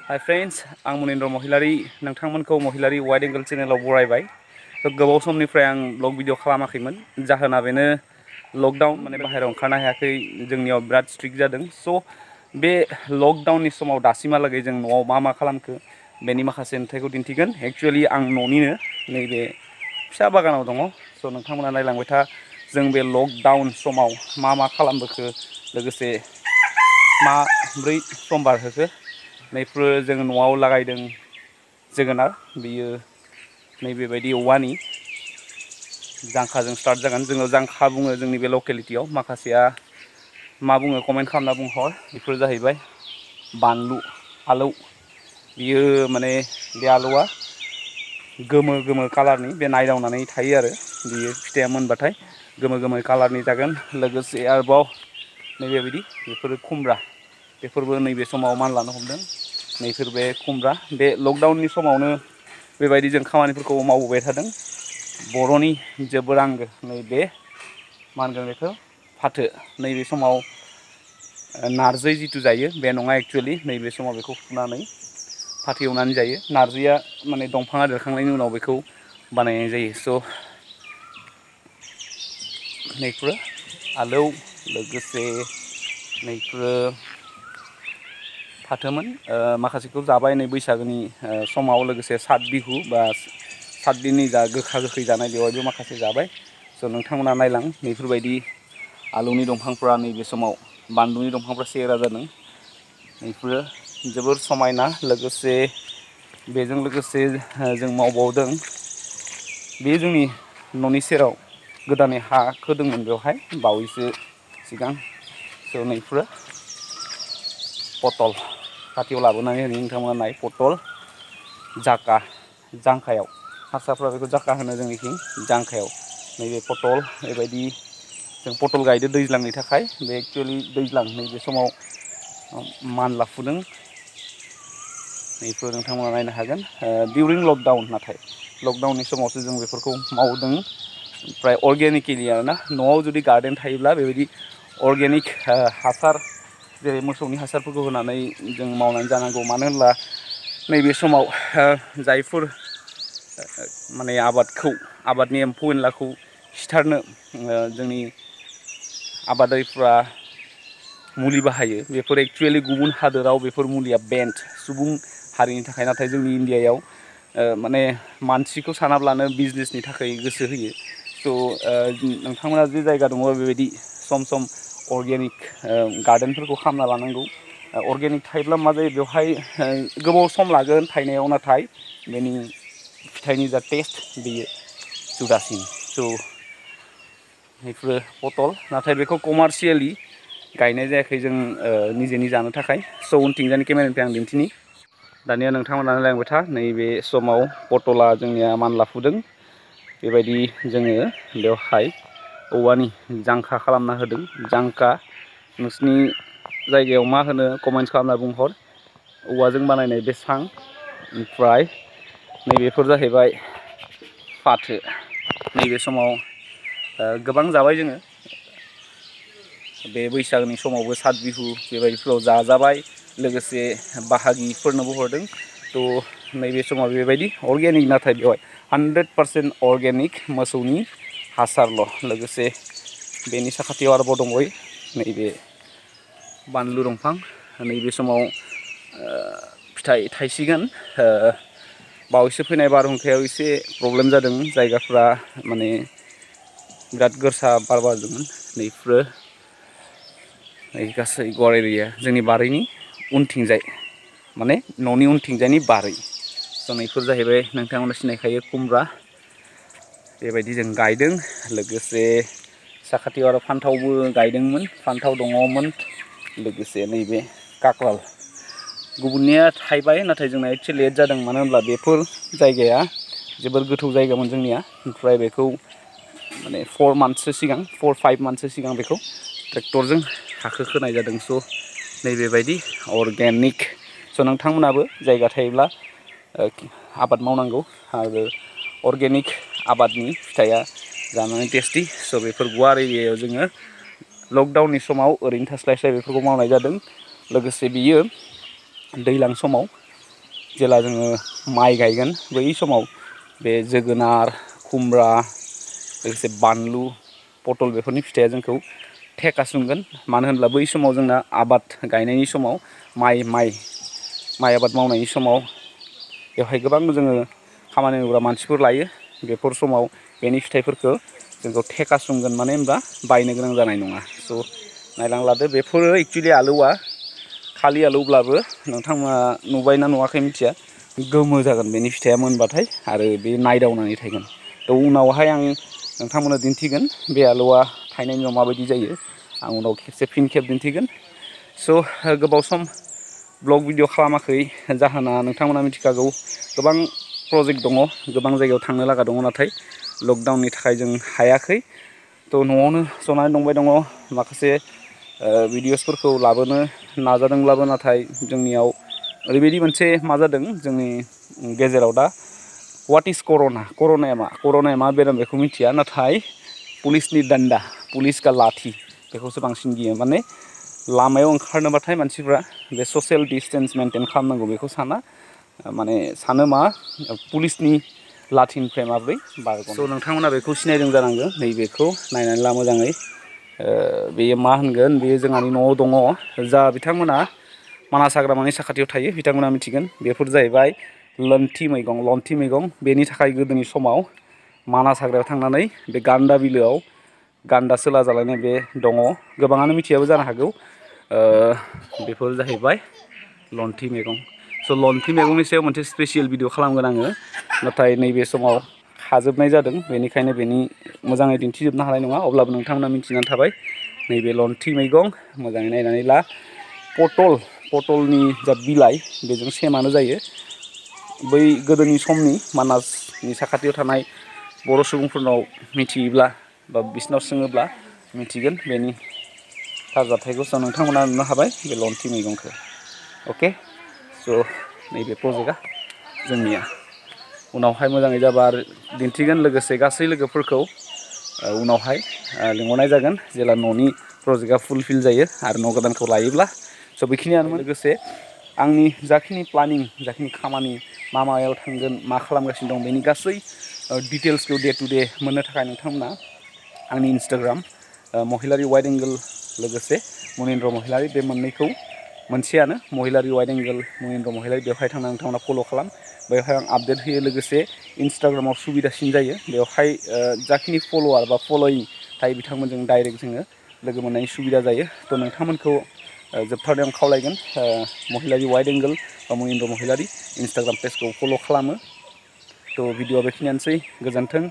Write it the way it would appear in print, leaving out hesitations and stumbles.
Hi friends आं मुनिन्द्र महिलारी नोंथांमोनखौ महिलारी wide angle चेनेलाव बरायबाय। गोबाव समनिफ्राय आं ब्लग भिडिअ खालामाखैमोन जाहोना बेनो लकडाउन माने बाहेरायाव ओंखारनो हायाखै जोंनियाव बिराद स्ट्रिक्ट जादों स' बे लकडाउननि समाव दासिमहालागै जों न'आव मा खालामखो बेनि माखासे नुथायखौ दिन्थिगोन। एक्चुअली आं न'निनो नैबे फिसा बागानाव दङ स' नोंथांमोना नायलांबाय था जों बे लकडाउन समाव मा खालामबोखो लोगोसे माब्रै सम बारहोखो नैफोर जों न'आव लागायदों जोगोनार बियो नैबेबायदि औवानि जांखाजों स्टार्ट जागोन जोङो जांखा बुङो जोंनि बे लकेलिटियाव माखासेया मा बुङो कमेन्ट खालामना बुंहर। बेफोर जाहैबाय बानलु आलौ बियो माने बे आलौआ गोमो कालारनि बे नायदावनानै थायो आरो बियो फिथाइया मोनबाथाय गोमो कालारनि जागोन। लोगोसे आरोबाव नैबेबायदि बेफोरो खुमब्रा बेफोरबो नैबे समाव मानलानो हमदों। नैफोर बे खुमब्रा बे लकडाउननि समावनो बेबायदि जों खामानिफोरखौ मावबोबाय थादों। बर'नि जोबोर आंगो नैबे मा होनगोन बेखौ फाथो नैबे समाव नारजि जिथु जायो बे नङा एक्चुवेलि नैबे समाव बेखौ फुनानै फाथो एवनानै जायो। नारजिया माने दंफाङा देरखांनायनि उनाव बेखौ बानायनाय जायो। स' नैफोरो आलौ लोगोसे नैफोरो फाथोमोन माखासेखौ जाबाय नै बैसागोनि समाव लोगोसे सात बिहु बा सातदिननि जा गोखा गोखै जानाय बेवहायबो माखासे जाबाय। स' नोंथांमोना नायलां बेफोरबायदि आलुनि दंफांफ्रा नैबे समाव बानलुनि दंफांफ्रा सेहेरा जादों। बेफोरो जोबोर समायना लोगोसे बेजों लोगोसे जों मावबावदों बे जोंनि न'नि सेराव गोदानै हा खोदोंमोन बेवहाय बावैसो सिगां स' नैफोरो पटल खाथियाव लाबोनानै होनो नोंथांमोना नाय पटल जांखायाव हारसाफ्रा बेखौ जाखा होनो जोंनिथिं जांखायाव नैबे पटल बेबायदि जों पटल गायदो दैज्लांनि थाखाय बे एक्चुवेलि दैज्लां नैबे समाव मानलाफुदों। नैफोर नोंथांमोना नायनो हागोन डिउरिं लकडाउन नाथाय लकडाउननि समावसो जों बेफोरखौ मावदों। ओमफ्राय अर्गेनिकेलि आरोना न'आव जुदि गार्डेन थायोब्ला बेबायदि अर्गेनिक हासार जेरै मोसौनि हासारफोरखौ होनानै जों मावनानै जानांगौ। मानो होनब्ला नैबे समाव जायफोर माने आबादनि एम्फौ एनलाखौ सिथारनो जोंनि आबादारिफ्रा मुलि बाहायो बेफोर एक्चुवेलि गुबुन हादोराव बेफोर मुलिया बेन्ड सुबुं हारिनि थाखाय नाथाय जोंनि इण्डियायाव माने मानसिखौ सानाब्लानो बिजनेसनि थाखाय गोसो होयो। स' नोंथांमोना जे जायगा दङ बेबायदि सम सम अर्गेनिक गार्डेनफोरखौ खालामना लानांगौ। अर्गेनिक थायोब्ला मा जायो बेवहाय गोबाव सम लागोन थायनायाव नाथाय बेनि फिथाइनि जा टेस्ट बेयो जुदासिन। स' बेफोरो पटल नाथाय बेखौ कमारसियेलि गायनाय जायाखै जों निजेनि जानो थाखाय। स' उनथिंजानि केमेरानिफ्राय आं दिन्थिनि दानिया नोंथांमोना नायलांबाय था नैबे समाव पटला जोंनिया मानलाफुदों। बेबायदि जोङो बेवहाय औवानि जांखा खालामना होदों। जांखा नोंसिनि जायगायाव मा होनो कमेन्ट्स खालामना बुंहर। औवाजों बानायनाय बे सां ओमफ्राय नैबेफोर जाहैबाय फाथो नैबे समाव गोबां जाबाय जोङो बे बैसागोनि समावबो सात बिहु बेबायदिफ्राव जाजाबाय लोगोसे बाहागिफोरनोबो हरदों। थ' नैबे समाव बेबायदि अर्गेनिक नाथाय बेवहाय 100% अर्गेनिक मोसौनि हासारल' लोगोसे बेनि साखाथियाव आरोबाव दंबावो नैबे बानलु दंफां नैबे समाव फिथाइ थाइसिगोन। बावैसो फैनाय बारहुंखायाव एसे प्रब्लेम जादों जायगाफ्रा माने बिराद गोसा बार बारदोंमोन। नैफोरो गासै गवार एरिया जोंनि बारिनि उनथिंजाय माने न'नि उनथिंजायनि बारै स' नैफोर जाहैबाय नोंथांमोना सिनायखायो खुमब्रा बेबायदि जों गायदों। लोगोसे साखाथियाव आरो फान्थावबो गायदोंमोन फान्थाव दङमोन लोगोसे नैबे काक्राल गुबुननिया थायबाय नाथाय जोंना एसे लेट जादों। मानो होनब्ला बेफोर जायगाया जोबोर गोथौ जायगामोन जोंनिया ओमफ्राय बेखौ माने 4 मान्थसो सिगां 4-5 मान्थसो सिगां बेखौ ट्रेक्टरजों हाखो खोनाय जादों। स' नैबेबायदि अर्गेनिक स' नोंथांमोनाबो जायगा थायोब्ला आबाद मावनांगौ आरो अर्गेनिक आबादनि फिथाइया जानानै टेस्टि। स' बेफोर गुवार एरियायाव जोङो लकडाउननि समाव ओरैनो थास्लायस्लाय बेफोरखौ मावनाय जादों। लोगोसे बियो दैज्लां समाव जेला जोङो माइ गायगोन बै समाव बे जोगोनार खुमब्रा लोगोसे बानलु पटल बेफोरनि फिथाइया जोंखौ थेका सुंगोन मानो होनब्ला बै समाव जोंना आबाद गायनायनि समाव माइ आबाद मावनायनि समाव बेवहाय गोबां जोङो खामानि मावग्रा मानसिफोर लायो बेफोर समाव बेनि फिथाइफोरखौ जोंखौ थेका सुंगोन माने होनबा बायनो गोनां जानाय नङा स' नायलां लादो बेफोरो एक्चुअलि आलौआ खालि आलौब्लाबो नोंथांमोना नुबायना नुवाखै मिथिया गोमो जागोन बेनि फिथाइया मोनबाथाय आरो बे नायदावनानै थायगोन थ' उनावहाय आं नोंथांमोननो दिन्थिगोन बे आलुआ थायनायनि उनाव माबायदि जायो आं उनाव फिन खेब दिन्थिगोन स' गोबाव सम ब्लग भिडिअ खालामाखै जाहोना नोंथांमोना मिथिखागौ गोबां प्रजेक्ट दङ गोबां जायगायाव थांनो लागा दङ नाथाय लकडाउननि थाखाय जों हायाखै थ' न'आवनो जनानै दंबाय दङ माखासे भिडिअसफोरखौ लाबोनो नाजादोंब्लाबो नाथाय जोंनियाव ओरैबायदि मोनसे मा जादों जोंनि गेजेराव दा व्हाट इज कर'नाया मा बेराम बेखौ मिथिया नाथाय पुलिसनि दान्दा पुलिस का लाठि बेखौसो बांसिन गियो माने लामायाव ओंखारनोबाथाय मानसिफ्रा बे ससियेल डिसटेन्स मेनटेन खालामनांगौ बेखौ साना माने सानो मा पुलिसनि लाठिनिफ्राय माब्रै बारग'नो स' नोंथांमोना बेखौ सिनायदों जानांगौ नैबेखौ नायनानै ला मोजाङै बेयो मा होनगोन बेयो जोंहानि न'आव दङ जा बिथांमोना मानास हाग्रामानि साखाथियाव थायो बिथांमोना मिथिगोन बेफोर जाहैबाय लन्थि मैगं बेनि थाखाय गोदोनि समाव मानास हाग्रायाव थांनानै बे गान्दा बिलोआव गान्दा सोला जालायनाय बे दङ गोबाङानो मिथियाबो जानो हागौ बेफोर जाहैबाय लन्थि मैगं स' लन्थि मैगंनि सायाव मोनसे स्पेसियेल भिडिअ खालामगोन आङो नाथाय नैबे समाव खाजोबनाय जादों बेनिखायनो बेनि मोजाङै दिन्थिजोबनो हानाय नङा अब्लाबो नोंथांमोना मिथिनानै थाबाय नैबे लन्थि मैगं मोजाङै नायनानै ला पटलनि जा बिलाइ बेजों सेमानो जायो बै गोदोनि समनि मानासनि साखाथियाव थानाय बर' सुबुंफोरनाव मिथियोब्ला बा बिसिनाव सोङोब्ला मिथिगोन बेनि थार जाथायखौ स' नोंथांमोना नुनो हाबाय बे लन्थि मैगंखौ अके स' नैबे प्रजेक्टआ जोंनिया उनावहाय मोजाङै जाबा आरो दिन्थिगोन लोगोसे गासै लोगोफोरखौ उनावहाय लिंहरनाय जागोन जेला न'नि प्रजेक्टआ फुलफिल जायो आरो न' गोदानखौ लायोब्ला स' बेखिनियानोमोन लोगोसे आंनि जाखिनि प्लानिं जाखिनि खामानि मायाव थांगोन मा खालामगासिनो दं बेनि गासै डिटेल्सखौ डे टु डे मोननो थाखाय नोंथांमोना आंनि इन्सटाग्राम महिलारि वाइड एंगल लोगोसे मनिन्द्र महिलारि बे मोननैखौ मोनसेयानो महिलारि वाइड एंगल मनिन्द्र महिलारि बेवहाय थांनानै नोंथांमोना फल' खालाम बेवहाय आं आपडेट होयो लोगोसे इन्सटाग्रामाव सुबिदासिन जायो बेवहाय जाखिनि फल'वार बा फल'यिं थायो बिथांमोनजों डाइरेक्ट जोङो लोगो मोननायनि सुबिदा जायो थ' नोंथांमोनखौ जोबथारनायाव आं खावलायगोन महिलारि वाइड एंगल बा मनिन्द्र महिलारि इन्सटाग्राम पेजखौ फल' खालामो थ' भिडिअआ बेखिनियानोसै गोजोन्थों